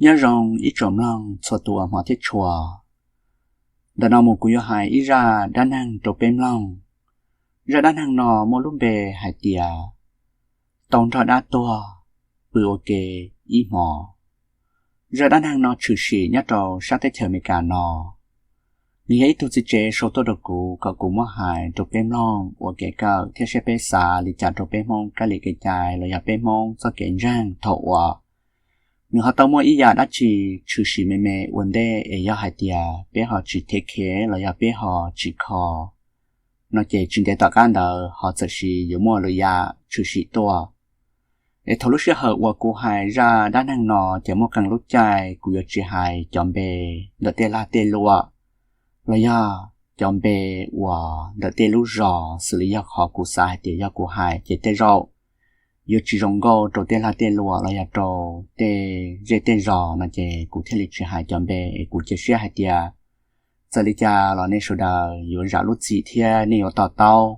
Nyob zoo ib tsoom mloog txhua tus uas hmov thiab tshua. Ntawm no mus kuv yuav hais ib zaj dab neeg rau peb mloog. Zaj dab neeg no muaj lub npe hais tias tau nrog dab tuag pw ua ke ib hmo. Zaj dab neeg no tshwm sim nyob rau sab teb chaws Amelikas no. Nws yog ib tug txiv tsev sau tuaj rau kuv kom kuv muab hais rau peb mloog ua kev kawm thiab saib peb xav li cas rau peb Hmoob kab li kev cai los yog peb Hmoob txoj kev ntseeg thaum uas nws ho tau muaj ib yam dab tsi tshwm sim me me ua ntej es yog hais tias peb ho tsis thev khev los yog peb ho tsis kho no ces tsis ntev tom qab ntawd ho txawm sis yuav muaj lwm yam tshwm sim tuaj. Es thaum lub sij hawm uas kuv hais zaj dab neeg no ces muaj qee lub caij kuv yuav tsis hais cov npe ntawm tej lag tej luam los yog cov npe uas ntawm tej lub zos xws li yog qhov kuv xav hais tias yog kuv hais ces tej zaum yuav tsis zoo nkauj rau tej lag tej luam los yog rau tej zej tej zos no ces kuv thiaj li tsis hais cov npe es kuv cia siab hais tias txawm li cas los nej sawv daws yuav zam lub txim thiab nej yuav to taub.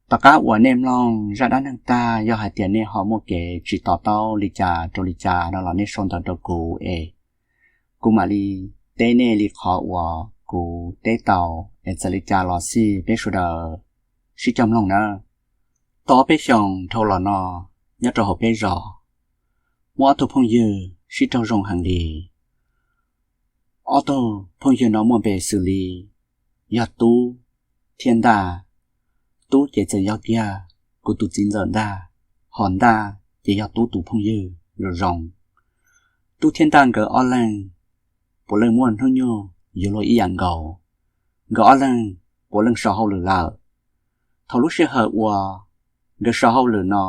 Tom qab uas nej mloog zaj dab neeg tag yog hais tias nej ho muaj kev tsis to taub li cas rau li cas no los nej sau ntawv rau kuv es kuv mam li teb nej li qhov uas kuv teb tau es txawm li cas los xij peb sawv daws sib cog mloog nawb. Tau ob peb xyoos dhau los no nyob rau hauv peb zos muaj ob tug phooj ywg sib raug zoo heev li. Ob tug phooj ywg no muaj npe xws li yog Tub thiab Ntaj. Tub ces txawm yog kiag kuv tus txiv ntxawm ntag, ho Ntaj ces yog Tub tus phooj ywg zoo zoo. Tub thiab Ntaj nkawd ob leeg puav leej muaj hnub nyoog yuav luag ib yam nkaus. Nkawd ob leeg puav leej so hauj lwm lawm. Thaum lub sij hawm uas nkawd so hauj lwm no,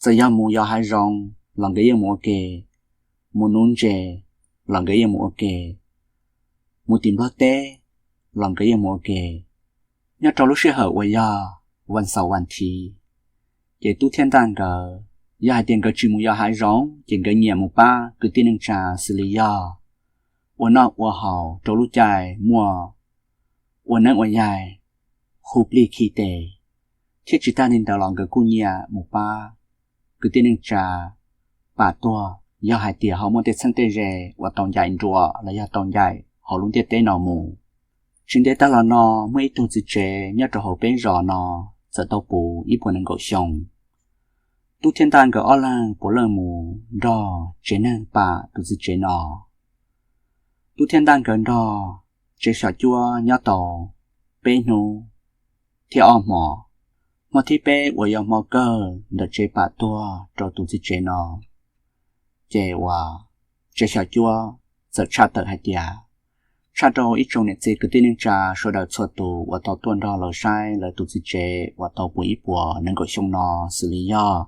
txawm yog mus yos hav zoov los nkawd yeej mus ua ke, mus nuv ntses los nkawd yeej mus ua ke, mus tim Nplog teb los nkawd yeej mus ua ke. Nyob rau lub sij hawm uas yog vas xaum vas thiv, ces Tub thiab Ntaj nkawd yog hais tias nkawd tsis mus yos hav zoov ces nkawd nyiam mus pab kwv tij neej tsa xws li yog ua noj ua haus rau lub caij muaj ua neeb ua yaig, hu plig khi tes, thiab tsis tag li ntawd los nkawd kuj nyiam mus pab kwv tij neej tsa pam tuag yog hais tias ho muaj tej txheeb tej ze uas tau ncaim nruas los yog tau ncaim hauv lub ntiaj teb no mus. Tsis ntev tag los no muaj ib tug txiv tsev nyob rau hauv peb zos no txawm tau puv ib puas nees nkaum xyoo. Tub thiab Ntaj nkawd ob leeg puav leej mus nrog tsev neeg pam tus txiv tsev no. Tub thiab Ntaj nkawd nrog tsev xyom cuab nyob tau peb hnub thiab ob hmo. Hmo thib peb uas yog hmo kawg ntawm tsev pam tuag rau tus txiv tsev no, ces uas tsev xyom cuab txawm tshaj tawm hais tias tshaj rau ib tsoom niam txiv kwv tij neej tsa sawv daws txhua tus uas tau tuaj nrog lawv saib lawv tus txiv tsev uas tau puv ib puas nees nkaum xyoo no xws li yog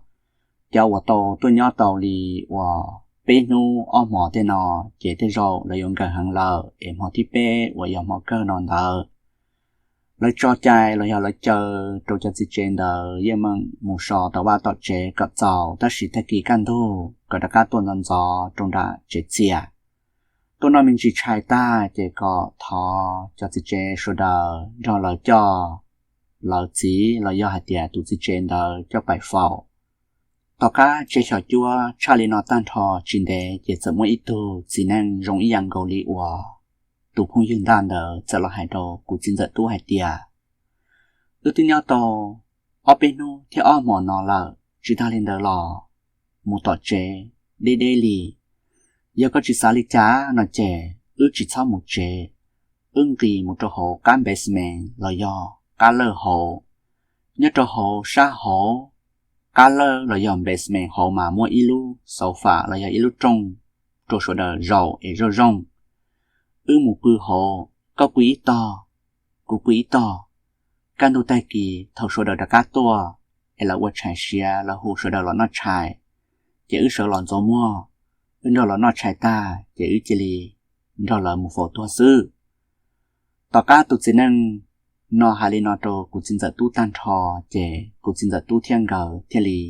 cov uas tau tuaj nyob tau li uas peb hnub ob hmos tej no, ces tej zaum lawv yuav nkawm heev lawm es hmo thib peb uas yog hmo kawg no ntawd lawv tso cai los yog lawv caw rau cov txiv tsev ntawd yeej meem mus so tom vaj tom tsev kom txaus, tab sis tag kis kaj ntug kom rov qab tuaj ntxov ntxov rau nram tsev txias. Tuaj noj me ntsis tshais tag ces kom thov cov txiv tsev sawv daws nrog lawv coj lawv txiv los yog hais tias tus txiv tsev ntawd coj pais faus. Tom qab tsev xyom cuab tshaj li no tag nrho tsis ntev ces txawm muaj ib tug txiv neej zoo ib yam nkaus li uas tus phooj ywg Ntaj ntawd txawm los hais rau kuv txiv ntxawm Tub hais tias wb twb nyob tau ob peb hnub thiab ob hmos no lawm, tsis tag li ntawd los mus tom tsev deb deb li. Yog koj tsis xav li cas no ces wb tsis txhob mus tsev, wb nqis mus rau hauv qab basement los yog qab lawj hauv. Nyob rau hauv sab hauv qab lawj los yog basement hauv mas muaj ib lub sofa los yog ib lub rooj rau sawv daws zaum es zoo zoo. Wb mus pw hauv, koj pw ib tog, kuv pw ib tog. Kaj ntug tag kis thaum sawv daws rov qab tuaj es lawv ua tshais siav, lawv hu sawv daws los noj tshais, ces wb sawv los ntxuav muag, wb nrog lawv noj tshais tag ces wb cia li nrog lawv mus faus tuag xwb. Tom qab tus txiv neej no hais li no rau kuv txiv ntxawm Tub tag nrho, ces kuv txiv ntxawm Tub thiab nkawd thiaj li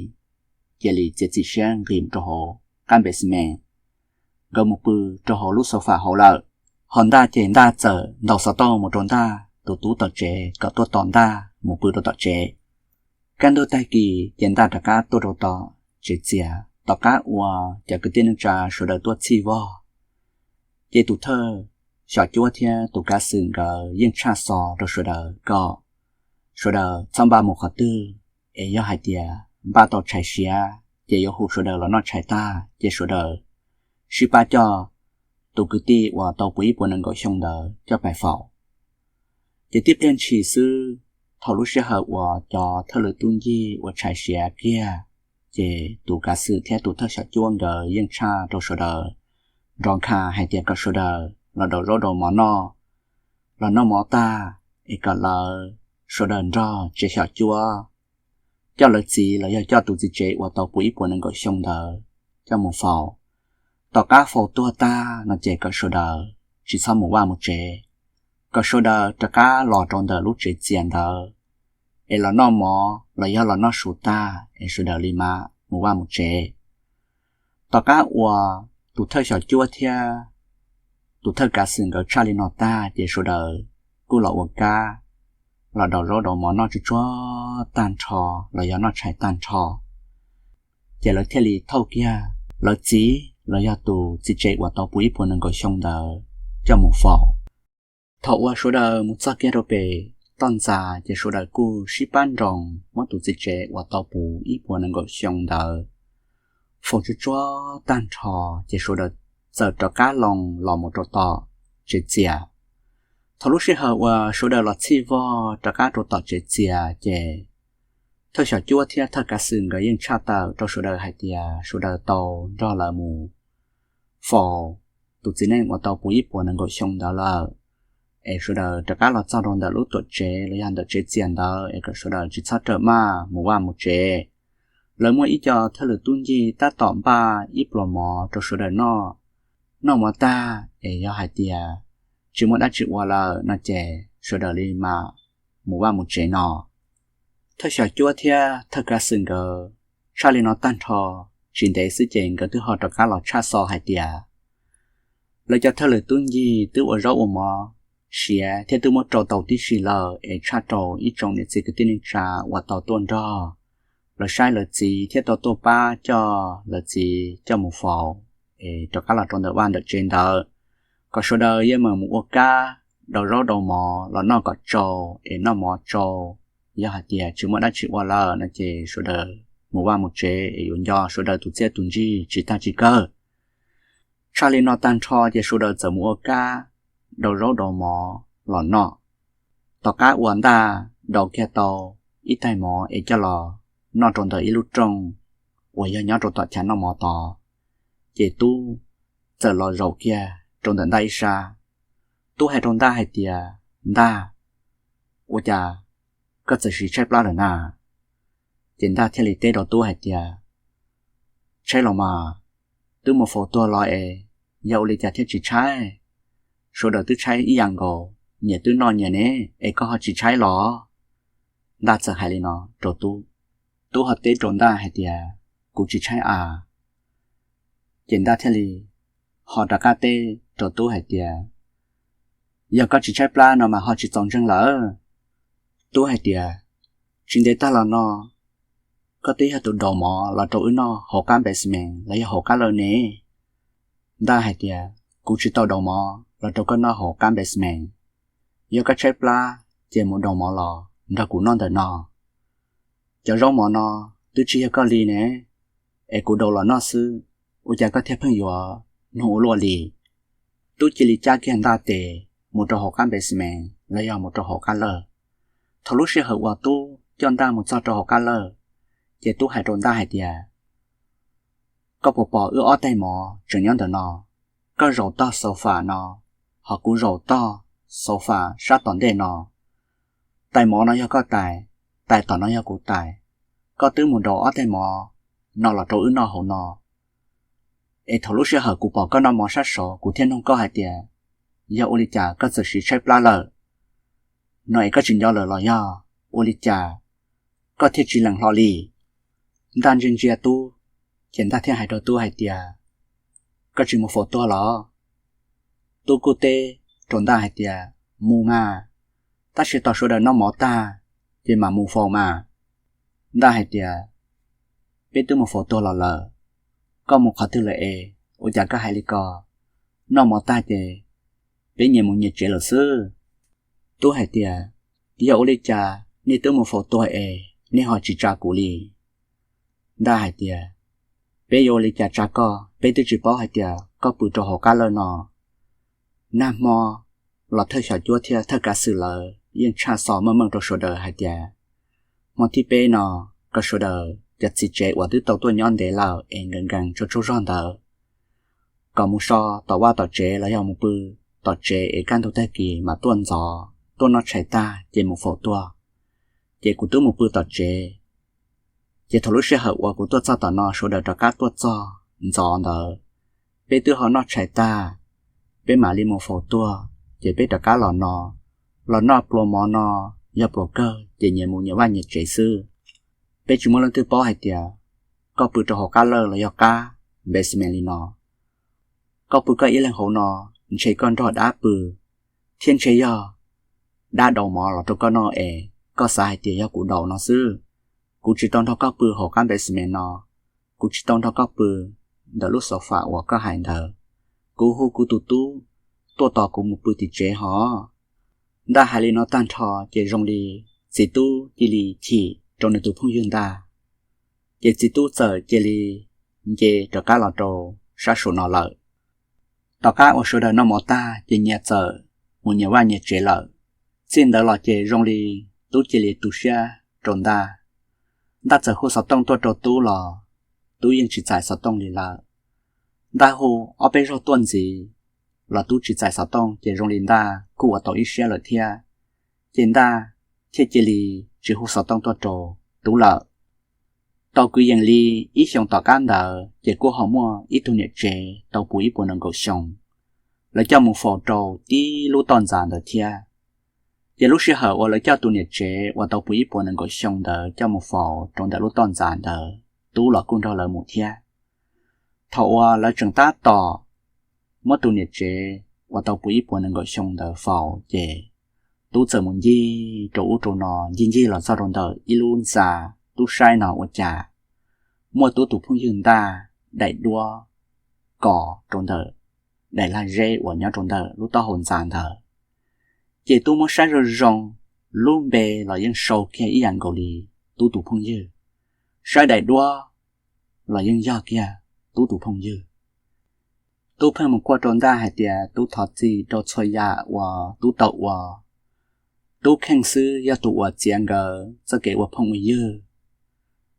cia li txiav txim siab nqis mus rau hauv qab basement, nkawd mus pw rau hauv lub sofa hauv lawm. Ho Ntaj ces Ntaj txawm ntaus xov tooj mus rau Ntaj tus tub tom tsev kom tuaj tos Ntaj mus pw rau tom tsev. Kaj ntug tag kis ces Ntaj rov qab tuaj rau tom tsev txias. Tom qab uas cov kwv tij neej tsa sawv daws tuaj txhij vog, Ces tus thawj xyom cuab thiab tus kav xwm nkawd yeej tshaj xov rau sawv daws kom sawv daws txhob npaj mus qhov twg, es yog hais tias npaj tau tshais siav ces yuav hu sawv daws los noj tshais tag ces sawv daws sib pab coj tus kwv tij uas tau puv ib puas nees nkaum xyoo ntawd coj pais faus. Ces tib pliag ntshis xwb, thaum lub sij hawm uas cov thawj lwm tub ncig ua tshais siav kiag, ces tus kav xwm thiab tus thawj xyom cuab nkawd yeej tshaj rau sawv daws nrov nkhas hais tias kom sawv daws los daus zaub daus mov noj, los noj mov tag es kom lawv sawv daws nrog tsev xyom cuab coj lawv txiv los yog coj tus txiv tsev uas tau puv ib puas nees nkaum xyoo ntawd coj mus faus. Tom qab faus tuag tag no ces kom sawv daws tsis txhob mus vaj mus tsev, kom sawv daws rov qab los rau ntawm lub tsev txias ntawd es los noj mov los yog los noj su tag es sawv daws li mam mus vaj mus tsev. Tom qab uas tus thawj xyom cuab thiab tus thawj kav xwm nkawd tshaj li no tag ces sawv daws kuj los ua kab, los daus zaub daus mov noj tsuj tsuag tag nrho los yog noj tshais tag nrho. Ces lawv thiaj li thauj kiag lawv txiv los yog tus txiv tsev uas tau puv ib puas nees nkaum xyoo ntawd coj mus faus. Thaum uas sawv daws mus txog kiag rau pem toj ntxas ces sawv daws kuj sib pab nroos muab tus txiv tsev uas tau puv ib puas nees nkaum xyoo ntawd faus tsuj tsuag tag nrho, ces sawv daws txawm rov qab loo los mus rau tom tsev txias. Thaum lub sij hawm uas sawv daws los txhij vog rov qab rau tom tsev txias ces thawj xyom cuab thiab thawj kav xwm nkawd yeej tshaj tawm rau sawv daws hais tias sawv daws tau nrog lawv mus faus tus txiv neej uas tau puv ib puas nees nkaum xyoo ntawd lawm, es sawv daws rov qab los txog rau ntawm lub tuam tsev los yog ntawm tsev txias ntawd es kom sawv daws tsis txhob rawm maj mus vaj mus tsev. Lawv muaj ib co thawj lwm tub ncig tab tom npaj ib pluas mov rau sawv daws noj. Noj mov tag es yog hais tias tsis muaj dab tsi ua lawm no ces sawv daws li mam mus vaj mus tsev no. Thawj xyom cuab thiab thawj kav xwm nkawd tshaj li no tag nrho, tsis ntev xwb ces nkawd twb ho rov qab los tshaj xov hais tias lawv cov thawj lwm tub ncig twb ua zaub ua mov siav thiab twb muab rau tau tib si lawm es tshaj rau ib tsoom niam txiv kwv tij neej tsa uas tau tuaj nrog lawv saib lawv txiv thiab tau tuaj pab coj lawv txiv coj mus faus es rov qab los rau ntawm vaj ntawm tsev ntawd, kom sawv daws yeej meem mus ua kab, daus zaub daus mov los noj kom tsau, es noj mov tsau, yog hais tias tsis muaj dab tsi ua lawm no ces sawv daws mus vaj mus tsev es yuav nco sawv daws tus txiaj tus ntsig tsis tag tsis kawg. Tshaj li no tag nrho ces sawv daws txawm mus ua kab, daus zaub daus mov los noj. Tom qab uas Ntaj daus kiag tau ib tais mov es coj los noj rau ntawm ib lub rooj uas yog nyob rau tom chav noj mov tod, ces Tub txawm los zaum kiag rau ntawm Ntaj ib sab. Tub hais rau Ntaj hais tias, Ntaj, ua cas koj txawm sim tshaib plab lawm na? Ces Ntaj thiaj li teb rau Tub hais tias, Tshaib los mas, twb mus faus tuag los es yog ua li cas thiaj tsis tshaib? Sawv daws twb tshaib ib yam nkaus, nyias twb noj nyias ne, es koj ho tsis tshaib los? Ntaj txawm hais li no rau Tub. Tub ho teb rau Ntaj hais tias, Kuv tsis tshaib as. Ces Ntaj thiaj li ho rov qab teb rau Tub hais tias, Yog koj tsis tshaib plab no mas ho tsis txaus ntseeg lawm. Tub hais tias, Tsis ntev tag los no koj twb yog tus daus mov los rau wb noj hauv qab basement los yog hauv qab lawj ne. Ntaj hais tias, Kuv tsis tau daus mov los rau koj noj hauv qab basement. Yog koj tshaib plab ces mus daus mov los nrog kuv noj ntawm no. Cov zaub mov no twb tsis yog koj li ne, es kuv daus los noj xwb, ua cas koj thiaj pheej yuav nug ua luaj li? Tub cia li cab kiag Ntaj tes mus rau hauv qab basement los yog mus rau hauv qab lawj. Thaum lub sij hawm uas Tub coj Ntaj mus txog rau hauv qab lawj, ces Tub hais rau Ntaj hais tias, Koj puas pom wb ob tais mov tseem nyob ntawm no? Koj zaum tog sofa no, ho kuv zaum tog sofa sab tom ntej no. Tais mov no yog koj tais, tais tom no yog kuv tais. Koj twb mus daus ob tais mov no los rau wb noj hauv no, es thaum lub sij hawm kuv pom koj noj mov sab saud kuv thiaj nug koj hais tias, yog ua li cas koj txawm sim tshaib plab lawm no, es koj tsis nco lawm los yog ua li cas koj thiaj tsis lees hlo li? Ntaj ntsia ntsia Tub, ces Ntaj thiaj hais rau Tub hais tias, Koj tsis mus faus tuag los? Tub kuj teb rau Ntaj hais tias, Mus mas, tab sis tos sawv daws noj mov tag ces mam mus faus mas. Ntaj hais tias, Peb twb mus faus tuag los lawm, koj mus qhov twg lawm es ua cas koj hais li ko? noj mov tag ces peb nyias mus nyias tsev lawm xwb. Tub hais tias, Yog ua li cas nej twb mus faus tuag es nej ho tsis tsa kuv li? Ntaj hais tias, Peb yuav ua li cas tsa koj, peb twb tsis paub hais tias koj pw rau hauv qab lawj no. Nag hmo los thawj xyom cuab thiab thawj kav xwm lawv yeej tshaj xov meej meej rau sawv daws hais tias hmo thib peb no kom sawv daws cov txiv tsev uas twb tau tuaj nyob ntev lawm es nkees nkees tsaug tsaug zog ntawd kom mus so tom vaj tom tsev los yog mus pw tom tsev es kaj ntug tag kis mam tuaj ntxov, tuaj noj tshais tag ces mus faus tuag. Ces kuv twb mus pw tom tsev. Ces thaum lub sij hawm uas kuv tuaj txog tom no sawv daws rov qab tuaj txog ntxov ntawd, peb twb ho noj tshais tag, peb mam li mus faus tuag ces peb rov qab los no, los noj pluas mov no, yog pluas kawg ces nyias mus nyias vaj nyias tsev xwb. Peb tsis muaj leej twg paub hais tias koj pw rau hauv qab lawj los yog qab basement li no. Koj pw koj ib leeg hauv no, ntshe koj nrog dab pw, thiab ntshe yog dab daus mov los rau koj noj es koj xav hais tias yog kuv daus no xwb. Kuv tsis tau nrog koj pw hauv qab basement no, kuv tsis tau nrog koj pw ntawm lub sofa uas koj hais ntawd. Kuv hu kuv tus tub tuaj tos kuv mus pw tim tsev hos. Ntaj hais li no tag nrho ces zoo li txiv tub cia li chim rau nws tus phooj ywg ntag. Ces txiv tub txawm cia li nce rov qab los rau sab saum no lawm. Tom qab uas sawv daws noj mov tag ces nyias txawm mus nyias vaj nyias tsev lawm. Txij ntawd los ces zoo li tub cia li tu siab rau ntaj. Ntaj txawm hu xov tooj tuaj rau tub los tub yeej tsis txais xov tooj li lawm. Ntaj hu ob peb zaug tuaj ntxiv los tub tsis txais xov tooj ces zoo li ntaj kuj ua tau ib siab lawm thiab. Ces ntaj thiaj cia li tsis hu xov tooj tuaj rau tub lawm. Tau kwv yees li ib xyoos tom qab ntawd ces kuj ho muaj ib tug niam tsev tau puv ib puas nees nkaum xyoo, lawv coj mus faus rau tib lub toj ntxas ntawd thiab. Ces lub sij hawm uas lawv coj tus niam tsev uas tau puv ib puas nees nkaum xyoo ntawd coj mus faus rau ntawm lub toj ntxas ntawd tub los kuj nrog lawv mus thiab. Thaum uas lawv tseem tab tom muab tus niam tsev uas tau puv ib puas nees nkaum xyoo ntawd faus ces tub txawm mus ncig rau ub rau no, ncig ncig los txog rau ntawm ib lub ntxa. Tub saib no ua cas muaj tub tus phooj ywg ntaj daim duab kos rau ntawm daim lag zeb uas nyob rau ntawm lub taub hau ntxa ntawd. Ces tub muab saib zoo zoo, lub npe los yeej sau kiag ib yam nkaus li tub tus phooj ywg. Saib daim duab los yeej yog kiag tub tus phooj ywg. Tub pheej mus quaj rau ntaj hais tias tub thov txim rau txhua yam uas tub tau ua. Tub kheej xwb yog tus uas txiav nkawd txoj kev ua phooj ua ywg.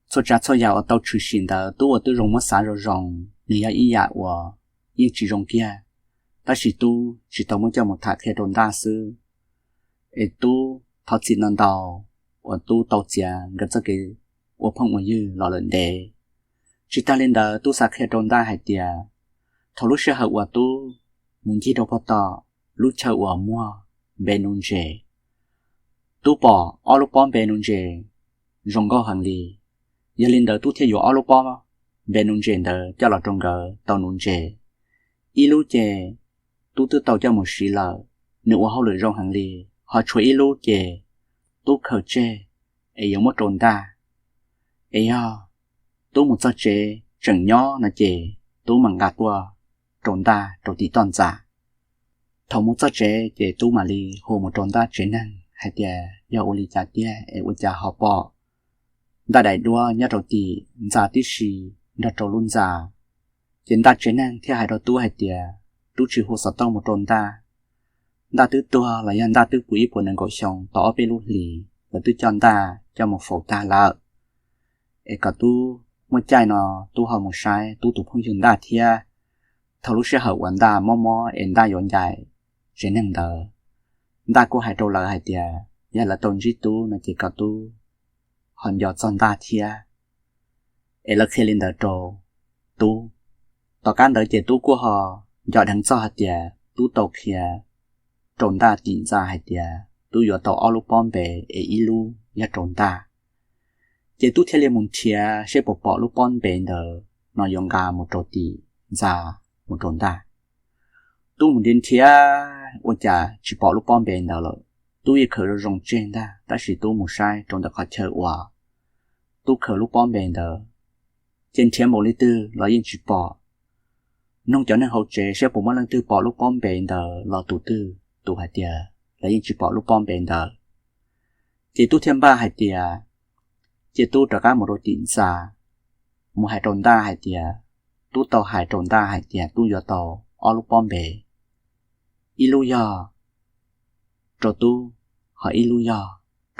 Txhua tsav txhua yam uas tau tshwm sim ntawd tub ua twb zoo muab xav zoo zoo, nws yog ib yam uas yeej tsis zoo kiag, tab sis tub tsis tau muab coj mus tham qhia rau ntaj xwb. Es tub thov txim ntau ntau uas tub tau txiav nkawd txoj kev ua phooj ua ywg los lawm ntev. Tsis tag li ntawd tub xav qhia rau ntaj hais tias thaum lub sij hawm uas tub mus ncig rau pem tom lub chaw uas muag npe nuv ntses, tub pom ob lub pob npe nuv ntses zoo nkauj heev li. Yog li ntawd tub thiaj yuav ob lub pob npe nuv ntses ntawd coj los rau nkawd tau nuv ntses. Ib lub ces tub twb tau coj mus siv lawm, nws ua hauj lwm zoo heev li, ho tshuav ib lub ces tub khaws tseg es yuav muab rau ntaj. Es yog tub mus txog tsev tseem nyob no ces tub mam nqa tuaj rau ntaj rau tim toj ntxas. Thaum mus txog tsev ces tub mam li hu mus rau ntaj tsev neeg hais tias yog ua li cas tiag es ua cas ho pom ntaj daim duab nyob rau tim ntxa tib si nrog rau lub ntxa. Ces ntaj tsev neeg thiaj hais rau tub hais tias tub tsis hu xov tooj mus rau ntaj. Ntaj twb tuag los yog ntaj twb puv ib puas nees nkaum xyoo tau ob peb lub hlis, lawv twb coj ntaj coj mus faus tag lawm. Es kom tub muaj caij no tub ho mus saib tub tus phooj ywg ntaj thiab. Thaum lub sij hawm uas ntaj mob mob es ntaj yuav ncaim tsev neeg ntawd, ntaj kuj hais rau lawv hais tias yog lawv tau ntsib tub no ces kom tub ho nco txog ntaj thiab. Es lawv qhia li ntawd rau tub. Tom qab ntawd ces tub kuj ho nco dheev txog hais tias tub tau qhia rau ntaj tim ntxa hais tias tub yuav tau ob lub pob npe es ib lub yog rau ntaj. Ces tub thiaj li mus nrhiav seb puas pom lub pob npe ntawd no yuav nqa mus rau tim ntxa mus rau ntaj. Tub mus nrhiav nrhiav ua cas tsis pom lub pob npe ntawd lawm. Tub yeej khaws zoo zoo tseg ntag, tab sis tub mus saib rau ntawm qhov chaw uas tub khaws lub pob npe ntawd, ces nrhiav npaum li twg los yeej tsis pom. nug cov neeg hauv tsev saib puas muaj leej twg pom lub pob npe ntawd los tus twg tus hais tias lawv yeej tsis pom lub pob npe ntawd. Ces Tub thiaj npaj hais tias cia Tub rov qab mus rau tim ntxa, mus hais rau Ntaj hais tias, Tub tau hais rau Ntaj hais tias Tub yuav tau ob lub pob npe, ib lub yog rau Tub, ho ib lub yog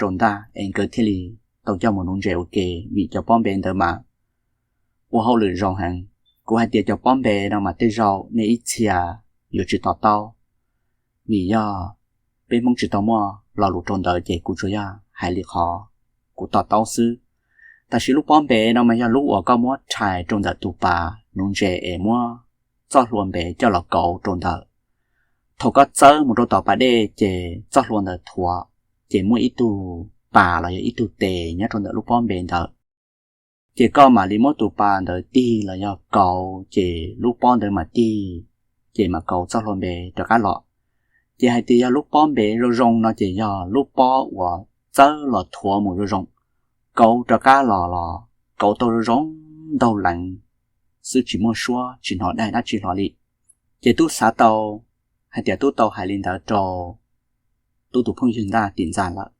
rau Ntaj es nkawd thiaj li tau coj mus nuv ntses ua ke, vim cov pob npe ntawd mas ua hauj lwm zoo heev. Kuv hais tias cov pob npe no mas tej zaum nej ib txhia yuav tsis to taub, vim yog peb Hmoob tsis tau muaj lo lus rau ntawd ces kuv tsuas yog hais li qhov kuv to taub xwb. Tam sis lub pob npe no mas yog lub uas koj muab rhais rau ntawm tus pas nuv ntses es muab txoj hlua npe coj los kauv rau ntawd. Thaum koj txawb mus rau tom pas dej ces txoj hlua ntawd thuav, ces muaj ib tug pas los yog ib tug tes nyob rau ntawm lub pob npe ntawd. Ces koj mam li muab tus pas ntawd tig los yog kauv, ces lub pob ntawd mam tig, ces mam kauv txoj hlua npe rov qab los. Ces hais tias yog lub pob npe zoo zoo no ces yog lub pob uas txawb los thuav mus zoo zoo, kauv rov qab los los kauv tau zoo zoo ntaug leev xwb, tsis muaj suab tsis hnov dab tsi hlo li. Ces Tub xav tau hais tias Tub tau hais li ntawd rau Tub tus phooj ywg Ntaj tim ntxa lawm,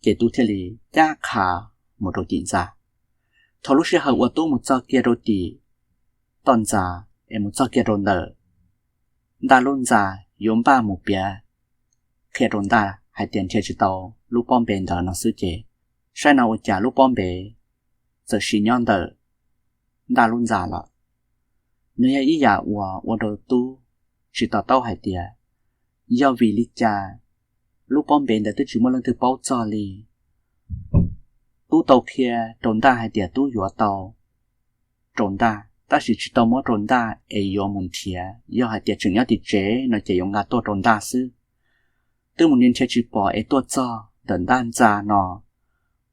ces Tub thiaj li cab qha mus rau tim ntxa. Thaum lub sij hawm uas Tub mus txog kiag rau tim toj ntxa es mus txog kiag rau ntawm Ntaj lub ntxa, yuav npaj mus piav qhia rau Ntaj hais tias nrhiav tsis tau lub pob npe ntawd no xwb ces saib no ua cas lub pob npe txawm sim nyob ntawm Ntaj lub ntxa lawm. Nws yog ib yam uas ua rau Tub tsis to taub hais tias yog vim li cas lub pob npe ntawd twb tsis muaj leej twg paub txog li. Tub tau qhia rau Ntaj hais tias Tub yuav tau rau Ntaj, tab sis tsis tau muab rau Ntaj es yuav mus nrhiav, yog hais tias tseem nyob tim tsev no ces yuav nqa tuaj rau Ntaj xwb. Twb mus nrhiav nrhiav tsis pom es tuaj txog ntawm Ntaj ntxa no,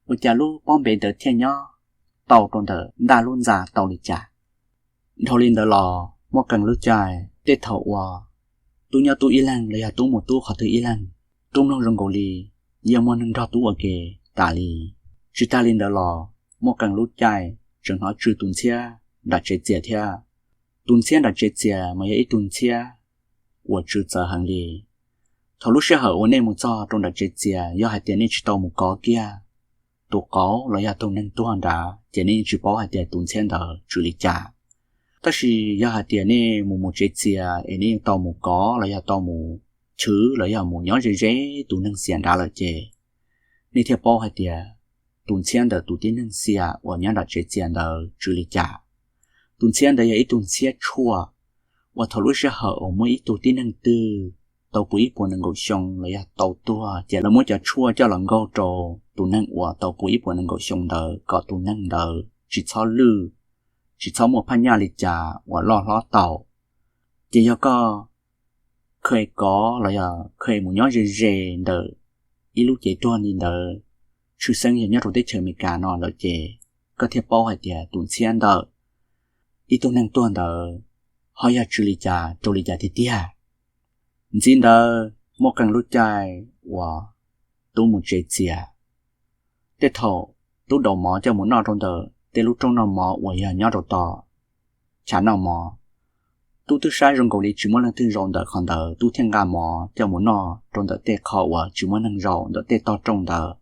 ua cas lub pob npe ntawd thiaj nyob tau rau ntawm Ntaj lub ntxa tau li cas. Dhau li ntawd los muaj qee lub caij tej thaum uas Tub nyob Tub ib leeg los yog Tub mus Tub qhov twg ib leeg, Tub mloog zoo nkaus li yeej muaj neeg nrog Tub ua ke tas li. Tsis tag li ntawd los muaj qee lub caij tseem hnov tsw tus ntxhiab nram tsev txias thiab. Tus ntxhiab nram tsev txias mas yog ib tug ntxhiab uas tsw txawv heev li. Thaum lub sij hawm uas nej mus txog rau nram tsev txias, yog hais tias nej tsis tau mus kov kiag tus qauv los yog tus neeg tuag nrad ces nej yeej tsis paub hais tias tus ntxhiab ntawd tsw li cas. Tab sis yog hais tias nej mus mus tsev txias es nej yeej tau mus kov los yog tau mus chwv los yog mus nyob ze ze tus neeg xiam nrad lawm ces nej thiaj paub hais tias tus ntxhiab ntawm tus tib neeg xiam uas nyob nram tsev txias ntawd tsw li cas. Tus ntxhiab ntawd yog ib tug ntxhiab tshuaj uas thaum lub sij hawm uas muaj ib tug tib neeg twg tau puv ib puas nees nkaum xyoo los yog tau tuag ces lawv muab cov tshuaj coj los nkaug rau tus neeg uas tau puv ib puas nees nkaum xyoo ntawd kom tus neeg ntawd tsis txhob lwj, tsis txhob muaj phaj nyaj li cas uas loj hlob tau. Ces yog koj kheev kov los yog kheev mus nyob ze ze ntawm ib lub cev tuag li ntawd, tshwj xeeb yog nyob rau teb chaws Amelikas no lawm ces koj thiaj paub hais tias tus ntxhiab ntawm ib tug neeg tuag ntawd ho yog tsw li cas rau li cas tiag tiag. Ntxiv ntawd muaj qee lub caij uas Tub mus tsev txias, tej thaum Tub daus mov coj mus noj rau ntawm tej lub rooj noj mov uas yog nyob rau tom chav noj mov. Tub twb saib zoo nkaus li tsis muaj leej twg zaum ntawm qhov ntawd, Tub thiaj nqa mov coj mus noj rau ntawm tej qho uas tsis muaj neeg zaum ntawm tej tog rooj ntawd.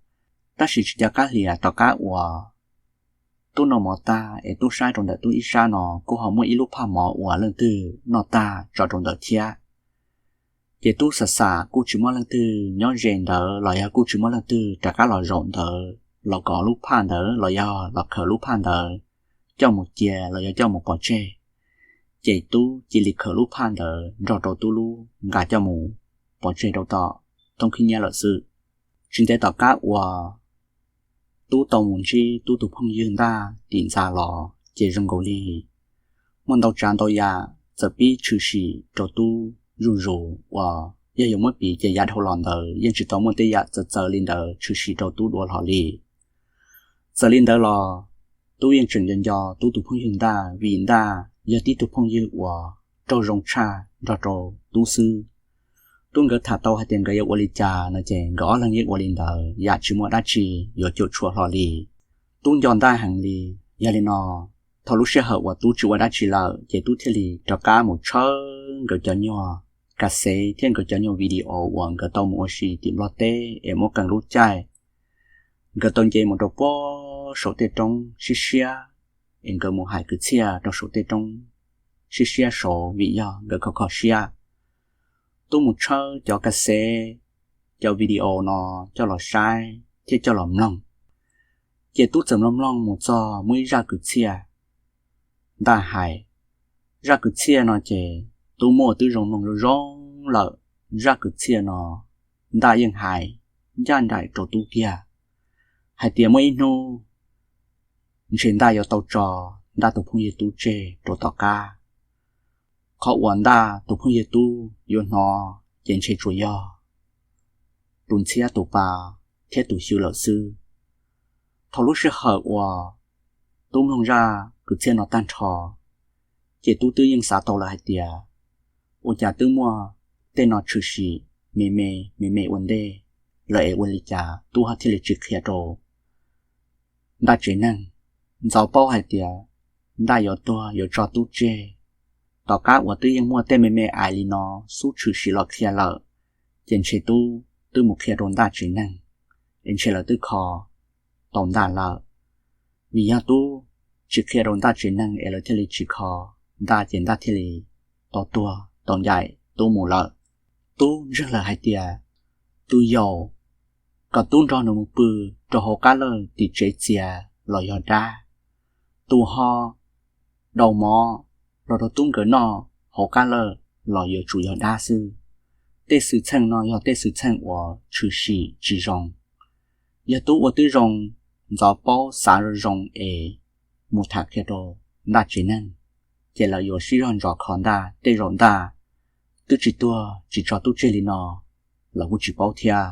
Tab sis tsis nco qab hlias tom qab uas Tub noj mov tag es Tub saib rau ntawm Tub ib sab no kuj ho muaj ib lub phaj mov uas leej twg noj tag tso rau ntawd thiab. Ces Tub xam xam kuj tsis muaj leej twg nyob ze ntawd los yog kuj tsis muaj leej twg rov qab los zaum ntawd los kov lub phaj ntawd los yog los khaws lub phaj ntawd coj mus cia los yog coj mus pov tseg. Ces Tub cia li khaws lub phaj ntawd nrog rau Tub lub nqa coj mus pov tseg rau tom thoob khib nyiab lawm xwb. Tsis ntev tom qab uas Tub tau mus ntsib Tub tus phooj ywg Ntaj tim ntxa los ces zoo nkaus li muaj ntau tsav ntau yam txawm pib tshwm sim rau Tub zuj zus uas yog yuav muab piv ces yav dhau los ntawd yeej tsis tau muaj tej yam txawv txawv li ntawd tshwm sim rau Tub dua hlo li. Txawm li ntawd los Tub yeej tseem nco nco Tub tus phooj ywg Ntaj vim Ntaj yog tib tug phooj ywg uas raug zoo tshaj nrog rau Tub xwb. Tub nkawd tham tau hais tias nkawd yuav ua li cas no ces nkawd ob leeg yeej ua li ntawd, yam tsis muaj dab tsi yuav cuam tshuam hlo li. Tub nco Ntaj heev li, yog li no Thaum lub sij hawm uas Tub tsis ua dab tsi lawm ces Tub thiaj li rov qab mus tshawb nkawd cov nyuag ka xev thiab nkawd cov nyuag video uas nkawd tau mus ua si tim Nplog teb es muab qee lub caij nkawd tau nce mus rau puag saum tej roob siab siab, es nkawd mus hais kwv txhiaj rau saum tej roob siab siab saud vim yog nkawd kho kho siab. Tub mus tshawb cov ka xev, cov video no coj los saib thiab coj los mloog. Ces Tub txawm mloog mloog mus txog muaj ib zaj kwv txhiaj Ntaj hais. Zaj kwv txhiaj no ces Tub muaj twb zoo mloog zoo zoo lawm. Zaj kwv txhiaj no Ntaj yeej hais ncaj nraim rau Tub kiag hais tias muaj ib hnub ntshe Ntaj yuav tau tso Ntaj tus phooj ywg Tub tseg rau tom qab. Qhov uas Ntaj tus phooj ywg Tub yuav hnov ces ntshe tsuas yog tus ntxhiab tus pa thiab tus xyw lawm xwb. Thaum lub sij hawm uas Tub mloog zaj kwv txhiaj no tag nrho, ces Tub twb yeej xav tau lawm hais tias ua cas twb muaj tej no tshwm sim me me me me ua ntej lawm es ua li cas Tub ho thiaj li tsis qhia rau Ntaj tsev neeg. Ntxov paub hais tias Ntaj yuav tuag yuav tso Tub tseg. Tom qab uas twb yeej muaj tej me me ais li no xub tshwm sim los qhia lawm, ces ntshe Tub twb mus qhia rau Ntaj tsev neeg es ntshe lawv twb kho tau Ntaj lawm. Vim yog Tub tsis qhia rau Ntaj tsev neeg es lawv thiaj li tsis kho Ntaj ces Ntaj thiaj li tau tuag tau ncaim Tub mus lawm. Tub ntseeg lawm hais tias tus yaus kom Tub nrog nws mus pw rau hauv qab lawj tim tsev txias los yog dab. Tus ho daus mov los rau Tub nkawd noj hauv qab lawj los yuav tsum yog dab xwb. Tej xwm txheej no yog tej xwm txheej uas tshwm sim tsis zoo. Yog Tub ua twb zoo, ntxov paub xav zoo es mus tham qhia rau Ntaj tsev neeg, ces lawv yuav sib zog ntsos kho Ntaj. Tej zaum Ntaj twb tsis tuag tsis tso Tub tseg li no los kuj tsis paub thiab.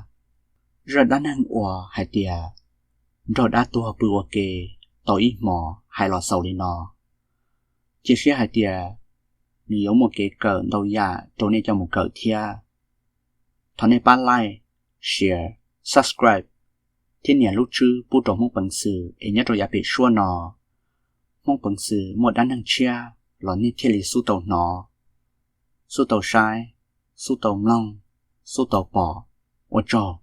Zaj dab neeg uas hais tias nrog dab tuag pw ua ke tau ib hmos hais los xaus li no. Cia siab hais tias nws yuav muaj kev kawm ntau yam rau nej coj mus kawm thiab. Thov nej pab like, share, subscribe thiab nias lub tswb pub rau Hmoob Peev Xwm es nyob rau yav pem suab no Hmoob Peev Xwm muaj dab neeg tshiab los nej thiaj li xub tau hnov, xub tau saib, xub tau mloog, xub tau pom. Ua tsaug.